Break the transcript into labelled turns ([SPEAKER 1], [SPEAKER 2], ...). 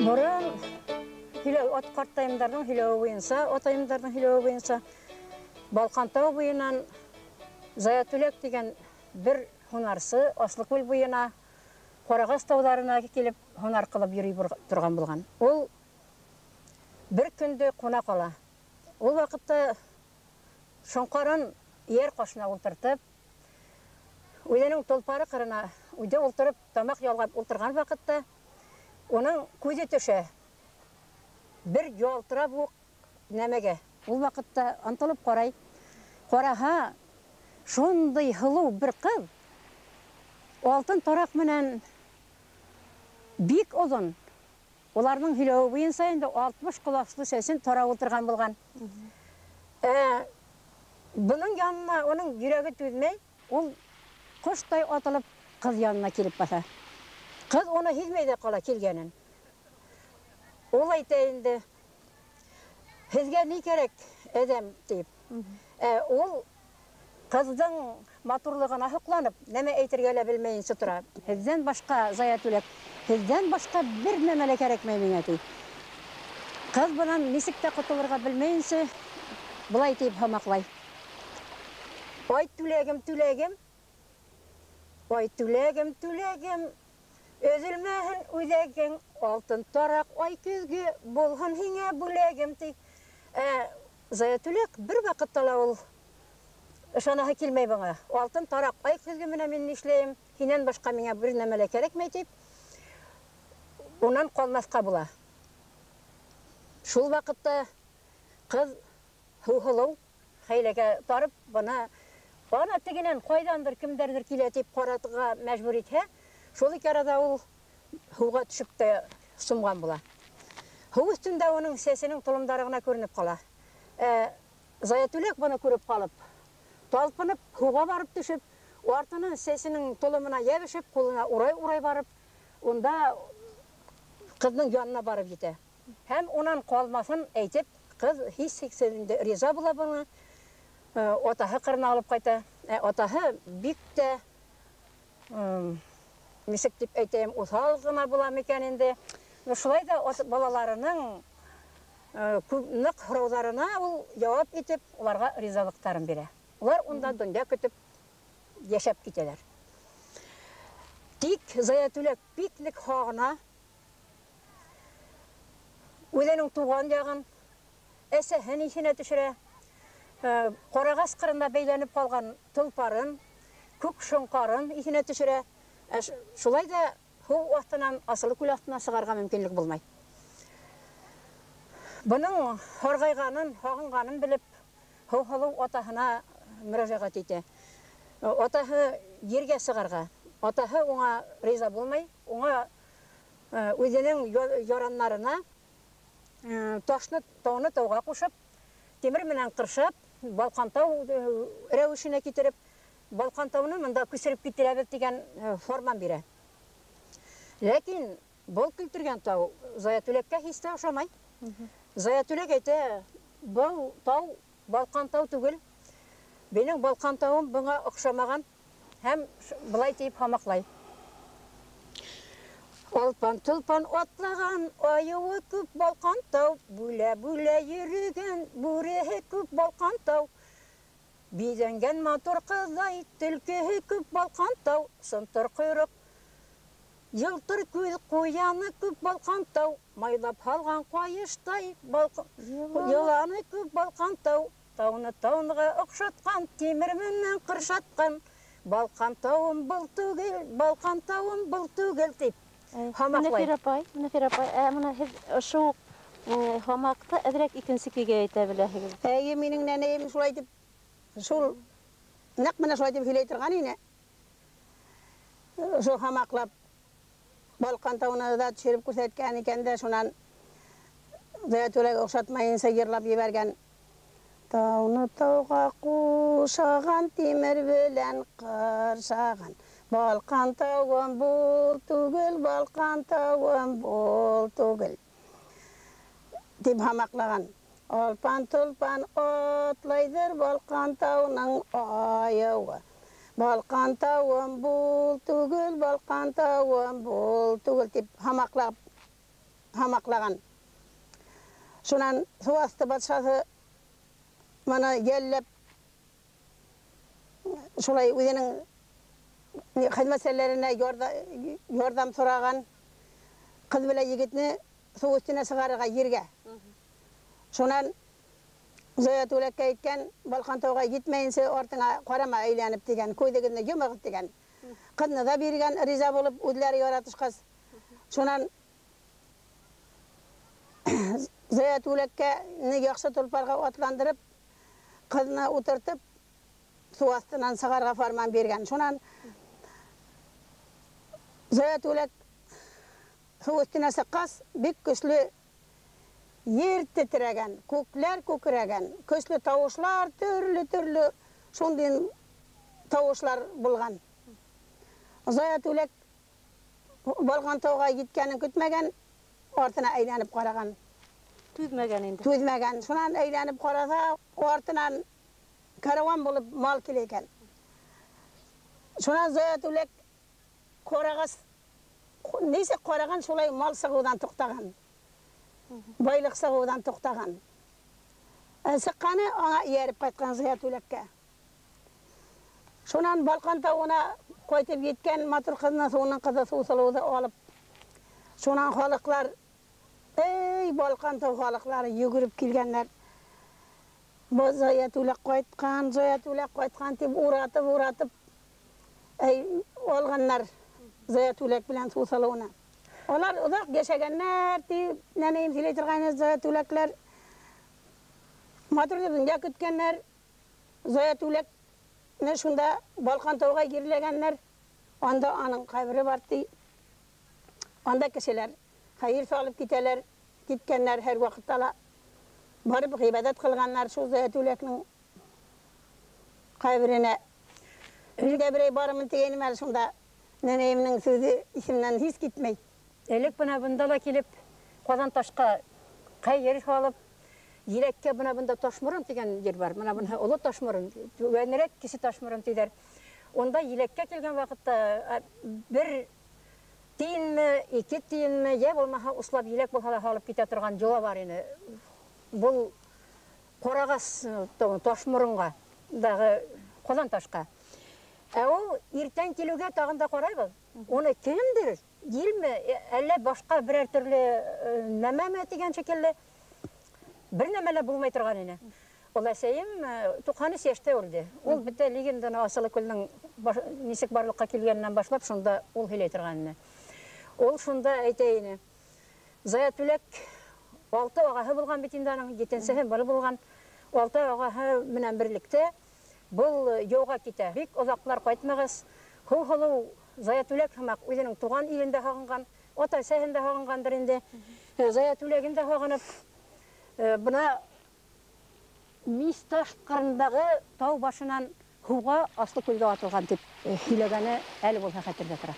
[SPEAKER 1] Борон һөйләү ат ҡартайымдарҙың һөйләүе буйынса, атайымдарҙың һөйләүе буйынса Балҡантау буйынан Заятүләк тигән бер һунарсы Аслыкүл буйына Ҡарағас тауҙарына килеп һунар ҡылып йөрөй торған булған. Ул бер көндө ҡуна ҡала. Ул ваҡытта шоңҡарын эйәр ҡашына ултыртып, үҙенең толпары ҡырына үҙе ултырып, тамаҡ ялғап ултырған ваҡытта уның күҙе төшә бер ялтырап уҡ нәмәгә. Ул ваҡытта ынтылып ҡарай. Ҡараһа, шундай һылыу бер ҡыҙ алтын тараҡ менән бик оҙон, уларҙың һөйләүе буйынса инде 60 ҡоласлы сәсен тарап ултырған булған. Бының янына уның йөрәге түҙмәй, ул ҡоштай атылып ҡыҙ янына килеп баҫа. Ҡыҙ уны һиҙмәй ҙә ҡала килгәнен. Ул әйтә инде, һеҙгә ни кәрәк, әҙәм, тип. Ул ҡыҙҙың матурлығына һоҡланып, нәмә әйтергә лә белмәйенсә тора. Һеҙҙән башҡа, Заятүләк, һеҙҙән башҡа бер нәмә лә кәрәкмәй миңә, ти. Ҡыҙ бынан нисек тә ҡотолорға белмәйенсә, былай тип һамаҡлай. Ай түләгем, түләгем, ай түләгем, түләгем, өҙөлмәһен үҙәгең, алтын тараҡ ай көҙгө булһын һиңә бүләгем, ти. Заятүләк бер ваҡытта ла ул ышанаһы килмәй быңа. Алтын тараҡ ай көҙгө менән мин нишләйем, һинән башҡа миңә бер нәмә лә кәрәкмәй, тип, унан ҡалмаҫҡа була. Шул ваҡытта ҡыҙ һыуһылыу хәйләгә тарып, бына ана тегенән ҡайҙандыр кемдәрҙер килә тип ҡаратырға мәжбүр итһә, шул ике арала ул һыуға төшөп тә сумған була. Һыу өҫтөндә уның сәсенең толомдары ғына күренеп ҡала. Заятүләк быны күреп ҡалып, талпынып һыуға барып төшөп, артынан сәсенең толомына йәбешеп, ҡулына урай-урай барып, унда ҡыҙҙың янына барып етә. Һәм унан ҡалмаҫын әйтеп, ҡыҙ һис шикһеҙ инде риза була быны. Атаһы ҡырына алып ҡайта. Атаһы бик тә, нисек тип әйтәйем, уҫал ғына була микән инде. Шулай ҙа балаларының, күп ныҡ һорауҙарына ул яуап итеп, уларға ризалыҡтарын бирә. Улар унда донъя көтөп йәшәп китәләр. Тик Заятүләк бик ныҡ һағына үҙенең тыуған яғын, әсәһен иҫенә төшөрә. Ҡарағас ҡырында бәйләнеп ҡалған толпарын, күк шоңҡарын иҫенә төшөрә. Шулай ҙа һыу аҫтынан, Асылы күл аҫтынан сығарға мөмкинлек булмай. Бының һарғайғанын, һағынғанын белеп, һыуһылыу атаһына мөрәжәғәт итә. Атаһы ергә сығарға. Атаһы уңа риза булмай, уңа, үҙенең яраннарына, ташны, тауны тауға ҡушып, тимер менән ҡыршап, Балҡантау, рәүешенә китереп, Балҡантауны мында күсереп китерәбеҙ тигән, фарман бирә. Ләкин был килтергән тау Заятүләккә һис тә оҡшамай. Заятүләк әйтә, был тау Балҡантау түгел, минең Балҡантауым быңа оҡшамаған, һәм былай тип һамаҡлай. Алпан тулпан атлаған, айыуы күп Балҡантау, бүлә-бүлә йөрөгән, бүреһе күп Балҡантау. Биҙәнгән матур ҡыҙҙай, төлкөһө күп Балҡантау, сынтыр ҡойроҡ, йылтыр күҙ ҡуяны күп Балҡантау, майлап һалған ҡайыштай, йыланы күп Балҡантау, тауны тауныға оҡшатҡан, тимер менән ҡыршатҡан, Балҡантауым был түгел, Балҡантауым был түгел, тип һамаҡлай.
[SPEAKER 2] Мөнәфир апай, Мөнәфир апай, бына һеҙ ошо уҡ, һамаҡты әҙерәк икенсе көйгә әйтә беләһегеҙ.
[SPEAKER 3] Эйе, минең нәнәйем шулай итеп, шул нәҡ менә шулай итеп һөйләй торған ине. Шул һамаҡлап Балҡантауны да төшөрөп күрһәткән икән дә, шунан Заятүләк оҡшатмайынса йырлап ебәргән. Тауны тауға ҡушаған, тимер белән ҡыршаған, Балҡантауым был түгел, Балҡантауым был түгел, тип һамаҡлаған. Алпан тулпан атлайҙыр Балҡантауның айыуы. Балҡантауым был түгел, Балҡантауым был түгел, тип һамаҡлап һамаҡлаған. Шунан һыу аҫты батшаһы мына йәлләп шулай үҙенең хеҙмәтселәренә ярҙам һораған, ҡыҙ белән егетне һыу өҫтөнә сығарырға ергә. Шунан Зая Түләккә әйткән, Балҡан тауға етмәйенсә артыңа ҡарама әйләнеп тигән, күҙегеҙҙе йомығыҙ тигән. Ҡыҙны да биргән, риза булып, үҙләре яратышҡас. Шунан Зая Түләккә яҡшы толпарға атландырып, ҡыҙны ултыртып, һыу аҫтынан сығарға фарман биргән. Шунан Зая Түләк һыу өҫтөнә сыҡҡас, бик көслө ер тетрәгән, күкләр күкрәгән, көслө тауышлар, төрлө-төрлө шундай тауышлар булған. Зая Түләк Балҡан тауға еткәнен көтмәгән, артына әйләнеп ҡараған.
[SPEAKER 2] Түҙмәгән инде.
[SPEAKER 3] Түҙмәгән. Шунан әйләнеп ҡараса, артынан карауан булып мал килә икән. Шунан Зая Түләк ҡарағас, нисек ҡараған, шулай мал сығыуҙан туҡтаған. Байлыҡ сығыуҙан туҡтаған. Сыҡҡаны аңа эйәреп ҡайтҡан Зая Түләккә. Шунан Балҡан тауына ҡайтып еткән матур ҡыҙына һыуының ҡыҙы Һыуһылыуҙы алып, шунан халыҡлар, эй, Балҡан тау халыҡлары йүгереп килгәндәр. Зая Түләк ҡайтҡан, Зая Түләк ҡайтҡан тип уратып, эй, алғандар Зая Түләк белән Һыуһылыуны. Улар оҙаҡ йәшәгәндәр тип, нәнәйем һөйләй торғайны, Зая Түләкләр матур донъя көткәндәр. Зая Түләкне шунда Балҡан тауға ерләгәндәр. Анда аның ҡәбере бар ти. Анда кешеләр хәйер салып китәләр, киткәндәр һәр ваҡытта ла барып ғибәҙәт ҡылғандар шул Зая Түләкнең ҡәберенә. Мин дә берәй барырмын тигәнем әле, шунда нәнәйемдең һүҙе иҫемдән һис китмәй.
[SPEAKER 1] Элек бына бында ла килеп, Ҡаҙан ташҡа хәйер һалып, еләккә бына бында Ташморон тигән ер бар. Бына бында Оло Ташморон, түбәнерәк Кесе Ташморон тиҙәр. Унда еләккә килгән ваҡытта бер тейенме, ике тейенме, йә булмаһа услап еләк булһа ла һалып китә торған йола бар ине. Был Ҡарағас Ташморонға, дағы Ҡаҙан ташҡа. Ә ул иртән килеүгә тағын да ҡарайбыҙ. Уны кемдер, елме, әллә башҡа берәр төрлө нәмәме тигән шикелле бер нәмә лә булмай торған ине. Ул әсәйем 93 йәштә үлде. Ул бөтә легенданы Асылыкүлдең нисек барлыҡҡа килгәненән башлап шунда ул һөйләй торған ине. Ул шунда әйтә ине: Зая Түләк 6 ағаһы булған бит инде аның, 7-сеһе бер булған. 6 ағаһы менән берлектә был яуға китә. Бик оҙаҡлар ҡайтмағас, Һыуһылыу Зая Түләк һымаҡ үҙенең туған илен дә һағынған, ата-әсәһен дә һағынғандыр инде. Зая Түләген дә һағынып, бына Мисташ ҡырындағы тау башынан һыуға Аслыкүлгә атылған тип һөйләгәне әле булһа хәтерҙә тора.